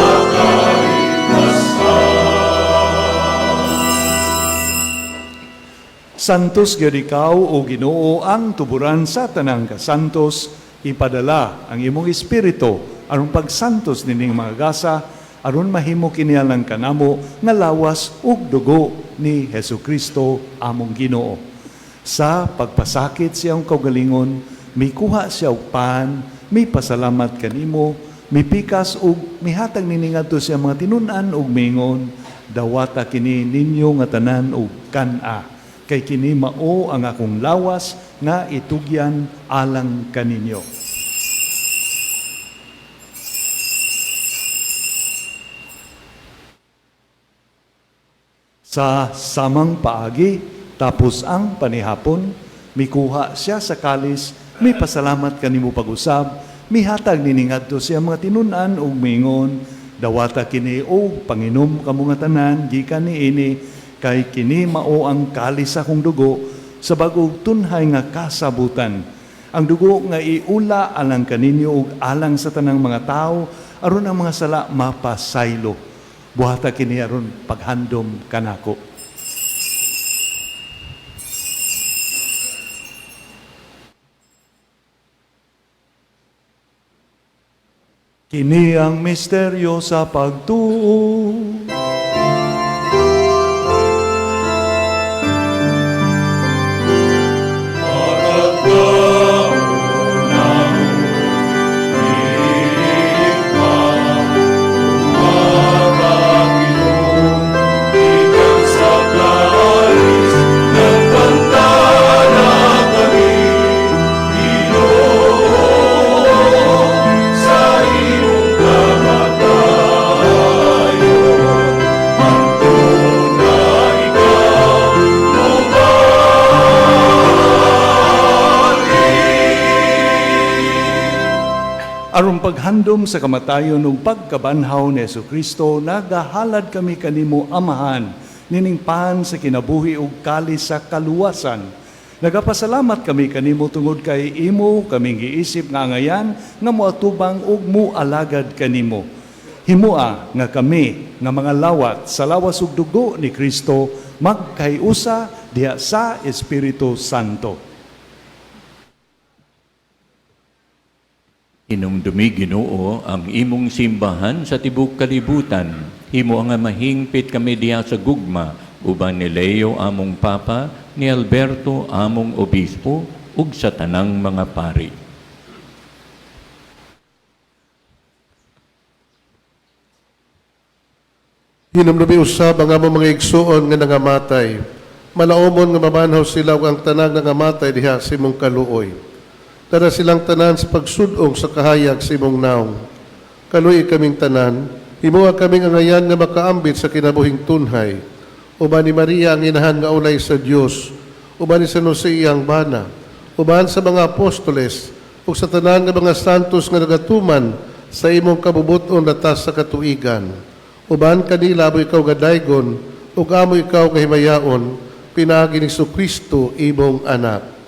Speaker 1: Santos gyud ikaw o Ginoo ang tuburan sa tanang kasantos, ipadala ang imong espiritu aron pagsantos nining mga gasa aron mahimo kini alang kanamo nga lawas ug dugo ni Hesus Kristo among Ginoo. Sa pagpasakit siyang kaugalingon, mikuha siya og pan, mipasalamat kanimo, mipikas ug mihatag nini ngadto sa mga tinun-an ug mingon, dawata kini ninyo nga tanan ug kan-a, kay kini mao ang akong lawas nga itugyan alang kaninyo. Sa samang paagi, tapos ang panihapon, mikuha siya sa kalis, mipasalamat kanimo pag-usab, mihatag nini ngadto siya mga tinun-an ug mingon, dawata kini og panginom kamo nga tanan gikan niini, kay kini mao ang kalis sa akong dugo sa bag-ong tunhay nga kasabutan. Ang dugo nga iula alang kaninyo ug alang sa tanang mga tawo aron ang mga sala mapasaylo. Buhata kini aron paghandom kanako. Kini ang misteryo sa pagtuo.
Speaker 3: Ikan sa kalis na
Speaker 1: Aron paghandom sa kamatayon ug pagkabanhaw ni Kristo, nagahalad kami kanimo, Amahan, nining pan sa kinabuhi ug kalis sa kaluwasan. Nagapasalamat kami kanimo tungod kay imo kaming giisip nga angayan nga moatubang ug mualagad kanimo. Himua nga kami nga mga lawat sa lawas ug dugo ni Kristo magkahiusa diha sa Espiritu Santo.
Speaker 6: Hinumdumi, Ginoo, ang imong simbahan sa tibok kalibutan. Himo nga mahingpit kami diha sa gugma uban ni Leo among Papa, ni Alberto among Obispo, ug sa tanang mga pari.
Speaker 7: Hinumdumi usab ang among mga igsuon nga nangamatay. Malaumon nga mabanhaw sila ug ang tanan nangamatay diha sa imong kaluoy. Tara silang tanan sa pagsudong sa kahayag sa imong naong. Kaluoyi kaming tanan, himoa kaming angayan nga makaambit sa kinabuhing tunhay. Uban ni Maria ang inahan nga ulay sa Dios, uban ni San Jose iyang bana, uban sa mga apostoles, ug sa tanan nga mga santos nga nagatuman sa imong kabubuton latas sa katuigan. Uban kanila amo ikaw gadaygon, ug amo ikaw kahimayaon, pinaagi ni Kristo imong anak.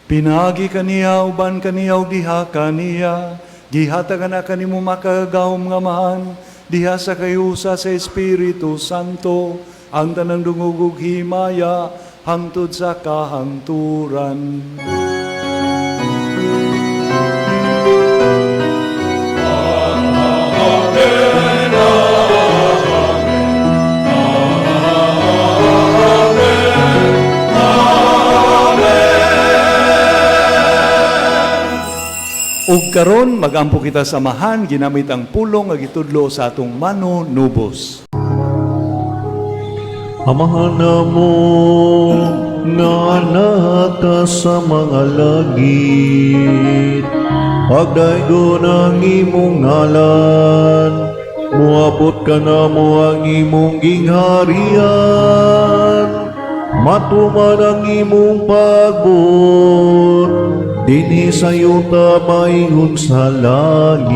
Speaker 1: Pinaagi kaniya, uban kaniya, ug diha kaniya, gihatagan na kanimo makagagahom nga Amahan, diha sa kahiusa sa Espiritu Santo, ang tanang dungog ug himaya, hangtod sa kahangturan. Ug karon magampo kita sa Amahan ginamit ang pulong nga gitudlo sa atong manunubos.
Speaker 3: Amahan namo nga naka sa mga langit, pagdaygon ang imong ngalan, muabot ka namo ang imong gingharian, matuman ang imong pagbuot dinhi sa yuta maingon sa langit.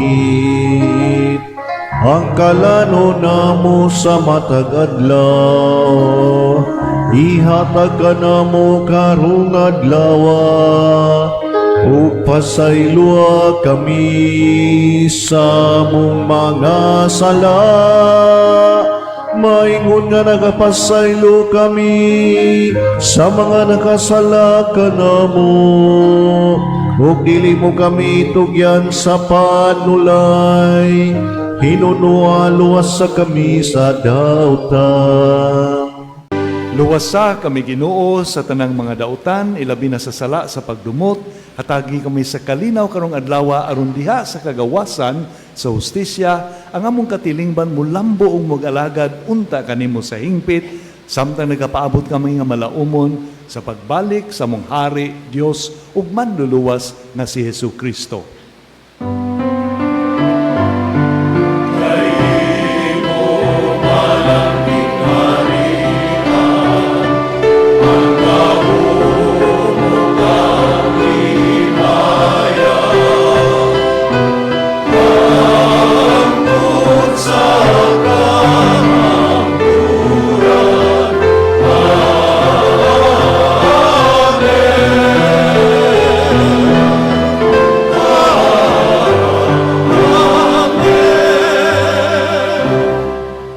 Speaker 3: Ang kalano namo sa matag adlaw, ihatag kanamo karong adlaw, ug pasayloa kami sa among mga sala, maingon nga nagapasaylo kami sa mga nakasala kanamo, ug dili mo kami tugyan sa panulay, hinunoa luwasa kami sa dautan.
Speaker 1: Luwasa kami, Ginoo, sa tanang mga dautan, ilabi na sa sala sa pagdumot. Hatagi kami sa kalinaw karong adlaw aron diha sa kagawasan sa hustisya ang among katilingban mulambo ug mag-alagad unta kanimo sa hingpit samtang nagapaabot kami nga malaumon sa pagbalik sa among hari, Dios ug manluluwas nga si Hesus Kristo.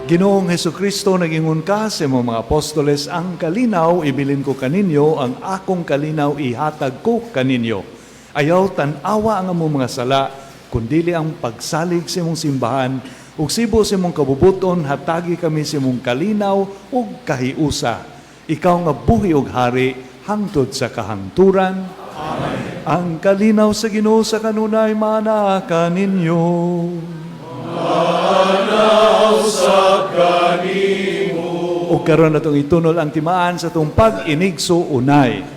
Speaker 1: Ginoong Hesus Kristo, nagingon ka sa imong mga apostoles, "Ang kalinaw ibilin ko kaninyo, ang akong kalinaw ihatag ko kaninyo." Ayaw tan-awa ang among mga sala, kundili ang pagsalig sa imong simbahan, ug sibo sa imong kabubuton, hatagi kami sa imong kalinaw ug kahiusa. Ikaw nga buhi ug hari hangtod sa kahangturan. Amen. Ang kalinaw sa Ginoo sa kanunay maanaa kaninyo. Ug karon atong itunol ang timaan sa atong pag-inigsuonay.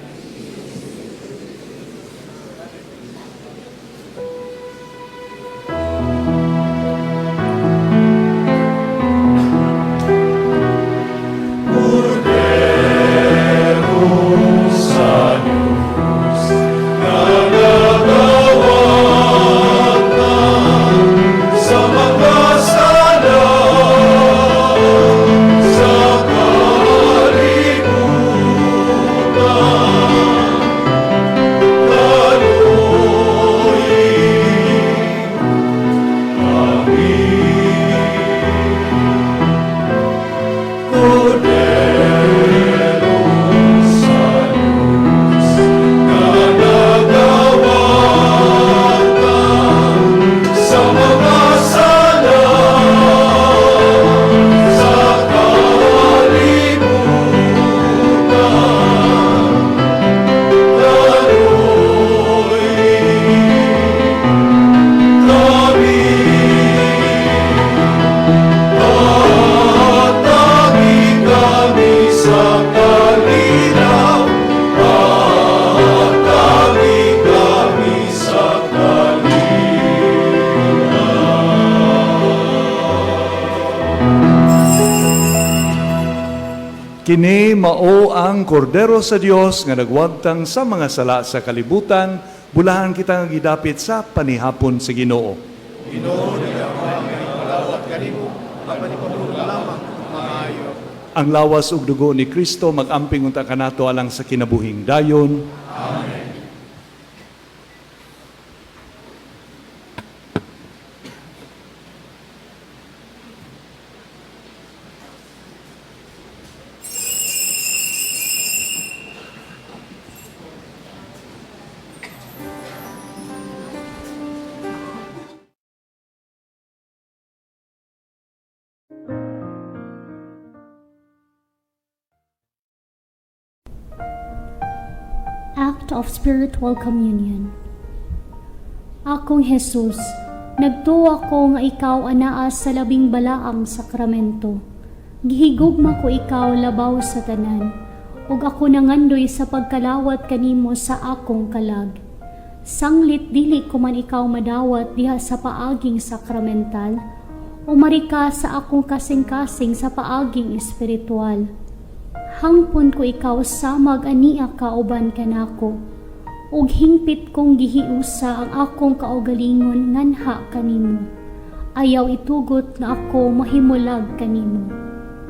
Speaker 1: Kini mao ang kordero sa Dios nga nagwagtang sa mga sala sa kalibutan, bulahan kita nga gidapit sa panihapon sa Ginoo. Ang lawas ug dugo ni Kristo magamping unta kanato alang sa kinabuhing dayon.
Speaker 8: Act of Spiritual Communion. Akong Jesus, nagtuo ko nga ikaw anaa sa labing balaang sakramento. Gihigugma ko ikaw labaw sa tanan, ug ako nangandoy sa pagkalawat kanimo sa akong kalag. Sanglit dili ko man ikaw madawat diha sa paaging sakramental, umari ka sa akong kasing-kasing sa paaging espiritual. Hangpon ko ikaw samag ania kauban kanako, ug hingpit kong gihiusa ang akong kaugalingon nganha kanimo. Ayaw itugot nga ako mahimulag kanimo.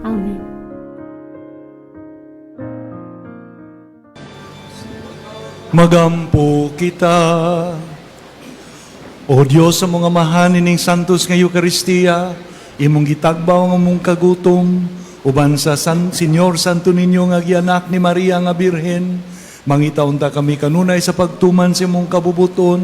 Speaker 8: Amen.
Speaker 1: Magampo kita. O Dios, sa mga amahan ining santos nga Eukaristiya, imong gitagbaw ang among kagutom, uban sa Senyor Santo Niño nga gianak ni Maria nga Birhen, mangita unta kami kanunay sa pagtuman sa imong kabubuton,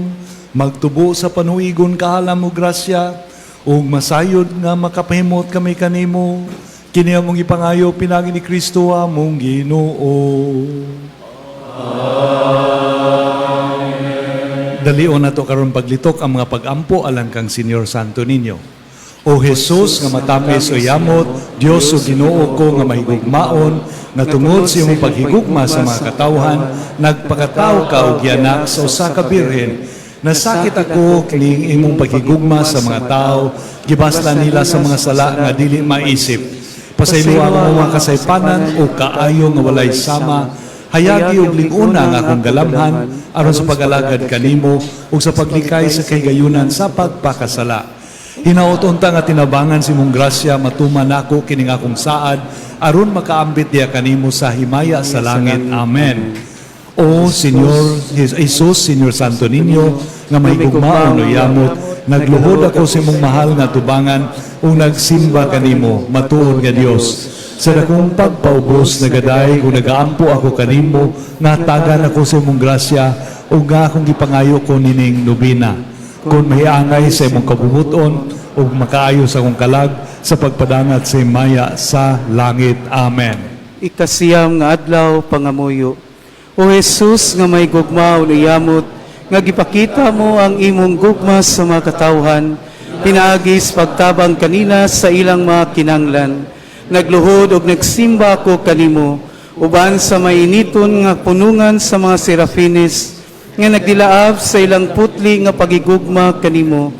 Speaker 1: magtubo sa panuigon kaalam ug grasya, ug masayod nga makapahimot kami kanimo. Kini among gipangayo pinagi ni Kristo among Ginoo. Dalion nato karon paglitok ang mga pagampo alang kang Senyor Santo Niño. O Jesus nga matamis o yamot, Dios o Ginoo ko nga mahigugmaon, nga tungod sa imong paghigugma sa mga katawhan, nagpakatawo ka og gianak sa usa ka birhen. Nasakit ako kining imong paghigugma sa mga tao, gibasla nila sa mga sala nga dili maisip. Pasayloa mo mga kasaypanan o kaayo nga walay sama, hayagi og lig-una ang akong galamhan aron sa pag-alagad kanimo ug sa paglikay sa kahigayunan sa pagpakasala. Hinaot unta nga tinabangan sa imong grasya matuman nako kining akong saad aron makaambit diha kanimo sa himaya sa langit. Amen. O Señor Jesus, Señor Santo Niño, nga mahigugmaon o yamot, nagluhod ako sa imong mahal nga tubangan ug nagsimba kanimo, matuod nga Dios. Sa dakong pagpaubos nagaday ug nagaampo ako kanimo, nga tagan ako sa imong grasya ug nga akong gipangayo ko nining nobina. Kung mahiangay sa imong kabubuton ug makaayo sa akong kalag sa pagpadangat sa himaya sa langit. Amen.
Speaker 9: Ikasiyam nga adlaw pangamuyo. O Jesus nga may gugma ug iyamot, nga gipakita mo ang imong gugma sa mga katawhan, pinaagi sa pagtabang kanila sa ilang mga kinanglan. Nagluhod og nagsimba ako kanimo, uban sa mainiton nga punungan sa mga serafines, nga nagdilaab sa ilang putli nga pagigugma kanimo.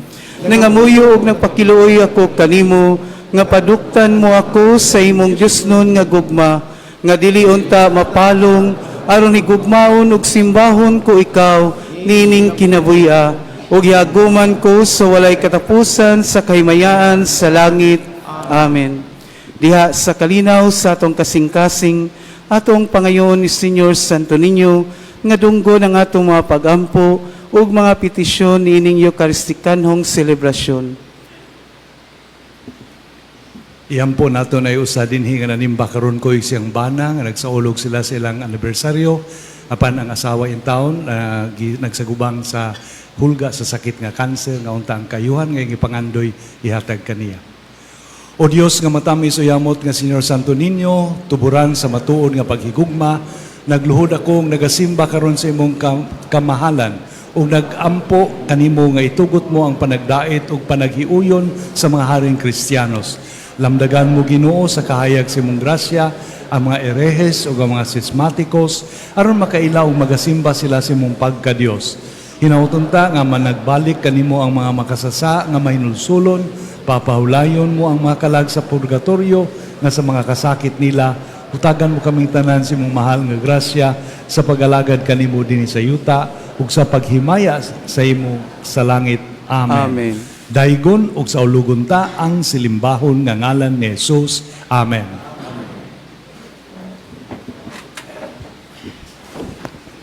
Speaker 9: Nangamuyo og nagpakiluoy ako kanimo, nga paduktan mo ako sa imong Diosnon nga gugma, nga dili unta mapalong, aron higugmaon ug simbahon ko ikaw niining kinabuhi-a, ug hiaguman ko sa walay katapusan sa kahimayaan sa langit. Amen. Diha sa kalinaw sa atong kasing-kasing, atong pangayon ni Senyor Santo Niño, nga dunggo ng atong mga pagampo ug mga petisyon niining Eucharistikanhong selebrasyon.
Speaker 1: Iyan po nato na usa dinhi nga nanimba karon ko siyang bana nga nagsaulog sila sa ilang anibersaryo apan ang asawa in town nagsagubang sa hulga sa sakit nga kanser nga unta ang kayuhan nga gipangandoy ihatag kaniya. O Dios nga matamis o yamot nga Senyor Santo Niño, tuburan sa matuod nga paghigugma, nagluhod akong nagasimba karon sa imong kamahalan ug nagampo kanimo nga itugot mo ang panagdait ug panaghiuyon sa mga haring Kristiyanos. Lamdagan mo Ginoo sa kahayag sa imong grasya ang mga erehes ug ang mga sismatikos aron makaila ug magasimba sila sa imong pagka-Dios. Hinaut unta nga managbalik kanimo ang mga makasasa nga mahinulsulon, papahulayon mo ang mga kalag sa purgatorio nga sa mga kasakit nila Hatagan mo kaming tanan sa imong mahal nga grasya sa pag-alagad kanimo dinhi sa yuta ug sa paghimaya sa imo sa langit. Amen.
Speaker 9: Amen.
Speaker 1: Daygon ug saulugon ta ang silimbahon nga ngalan ni Jesus. Amen.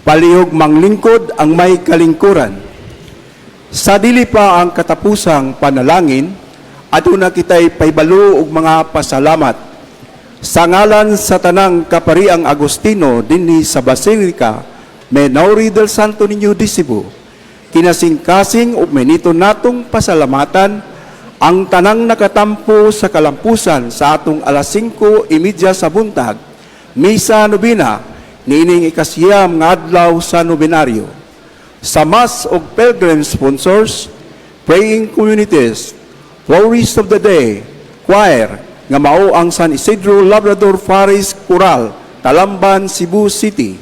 Speaker 10: Palihog manglingkod ang may kalingkuran. Sa dili pa ang katapusang panalangin, aduna kitay pahibalo og mga pasalamat. Sa ngalan sa tanang kapariang Agustino dinhi sa Basilica Menori del Santo Niño de Cebu, kinasingkasing ug mainito natong pasalamatan ang tanang nakatampo sa kalampusan sa atong alas 5:30 sa buntag, Misa Nobena, niining 9 nga adlaw sa nobenaryo. Sa Mass og Pilgrim sponsors, praying communities, Florist of the Day, Choir, nga mao ang San Isidro Labrador Parish Choral, Talamban, Cebu City,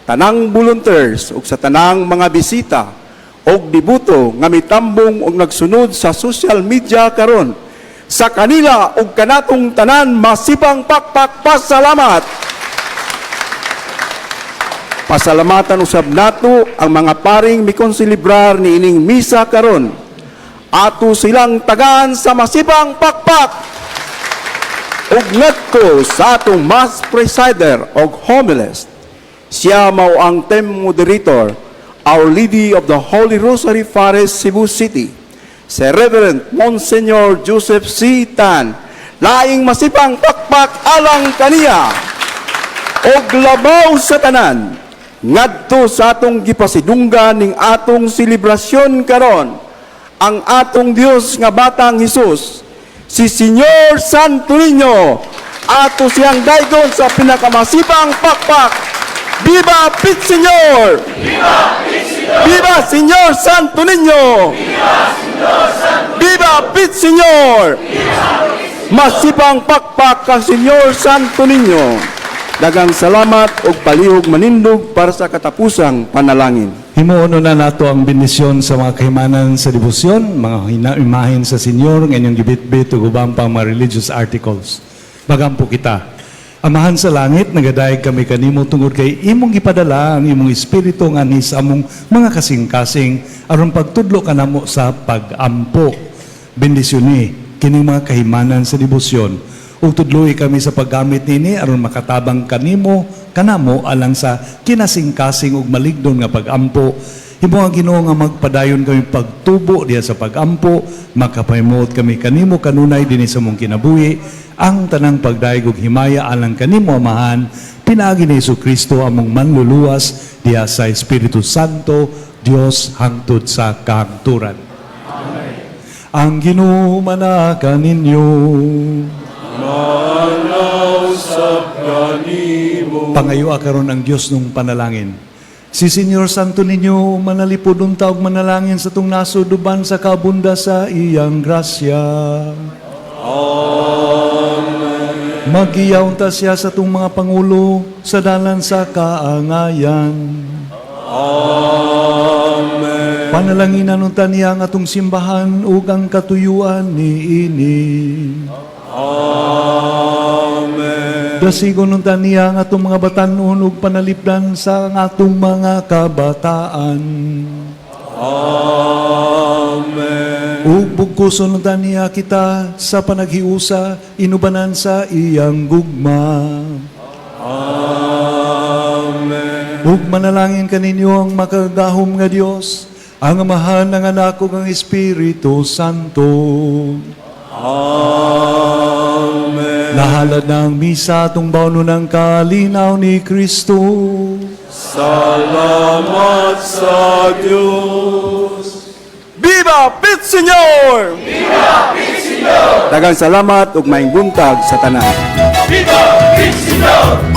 Speaker 10: tanang volunteers ug sa tanang mga bisita og deboto nga mitambong og nagsunod sa social media karon. Sa kanila ug kanatong tanan, masipang pakpak pasalamat. Pasalamatan usab nato ang mga paring mikonselebrar niining misa karon. Ato silang tagaan sa masipang pakpak. Ug ngadto sa atong mass presider og homilist. Siya mao ang team moderator, Our Lady of the Holy Rosary Parish, Cebu City, si Reverend Monsignor Joseph C. Tan. Laing masipang pakpak alang kaniya. Og labaw sa tanan, ngadto sa atong gipasidunggan ning atong selebrasyon karon, ang atong Dios nga batang Hesus, si Señor Santo Niño. Ato siyang daygon sa pinakamasipang pakpak. Viva Pit Señor! Viva Pit Señor! Viva Señor Santo Niño! Viva Pit Señor! Masipang pakpak kang Señor Santo Niño. Daghang salamat ug palihog manindog para sa katapusang panalangin.
Speaker 1: Himuon na nato ang bendisyon sa mga kahimanan sa debosyon, mga imahen sa Senyor, nga inyong gibitbit ug ubang pang mga religious articles. Magampo kita. Amahan sa langit, nagadayeg kami kanimo tungod kay imong gipadala ang imong espiritu nganhi sa among mga kasing-kasing aron pagtudlo kanamo sa pag-ampo. Bendisyoni kining mga kahimanan sa debosyon ug tudloi kami sa paggamit nini aron makatabang kanimo kanamo alang sa kinasingkasing ug maligdon nga pag-ampo. Himo ang Ginoo nga magpadayon kami pagtubo diha sa pag-ampo, makapahimuot kami kanimo kanunay dinhi sa among kinabuhi. Ang tanang pagdayeg ug himaya alang kanimo, Amahan, pinaagi ni Kristo among manluluwas, diha sa Espiritu Santo, Dios, hangtod sa kahangturan. Ang Ginoo manaa kaninyo.
Speaker 11: Usab kanimo.
Speaker 1: Pangayoa karon ang Dios nung panalangin. Si Señor Santo Niño manalipod unta og manalangin sa atong nasod uban sa kabunda sa iyang grasya.
Speaker 11: Amen.
Speaker 1: Magiya unta siya sa atong mga pangulo sa dalan sa kaangayan.
Speaker 11: Amen.
Speaker 1: Panalanginan unta niya ang atong simbahan ug ang katuyuan niini.
Speaker 11: Amen.
Speaker 1: Dasigon unta niya ang atong mga batan-on ug panalipdan sa atong mga kabataan.
Speaker 11: Amen.
Speaker 1: Ug bugkoson unta niya kita sa panaghiusa inubanan sa iyang gugma.
Speaker 11: Amen.
Speaker 1: Ug manalangin kaninyo ang makagagahom nga Dios, ang Amahan, ang Anak ug ang Espiritu Santo.
Speaker 11: Amen.
Speaker 1: Nahalad na ang misa, atong bawnon ang kalinaw ni Kristo.
Speaker 11: Salamat sa Diyos.
Speaker 10: Viva Pit Señor! Viva Pit Señor! Daghang salamat ug maayong buntag sa tanan.
Speaker 11: Viva Pit Señor!